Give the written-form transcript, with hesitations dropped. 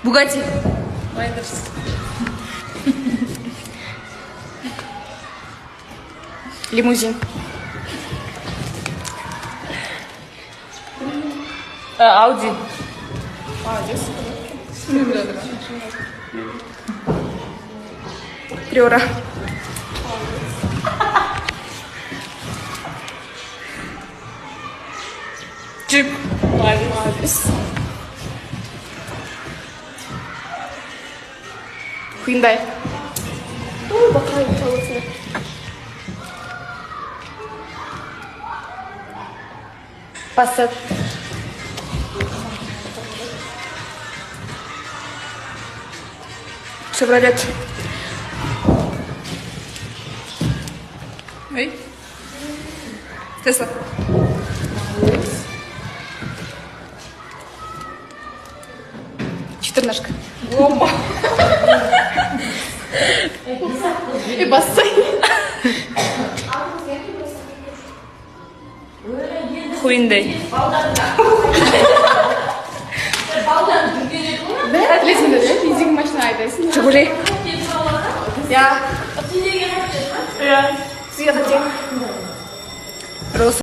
Бугатти. Майдерс. Лимузин. Ауди. Приора. Джип. Молодец. Hyundai. Ой, бақай таласына. Passat. Chevrolet. Ой. Тесла. Четырнашка. Ома. И бассейн. Hyundai. Білесіңдер, иә? Лизинг машина айдайсың. Жигули. Я. Иә. Сізге хотел. Рос.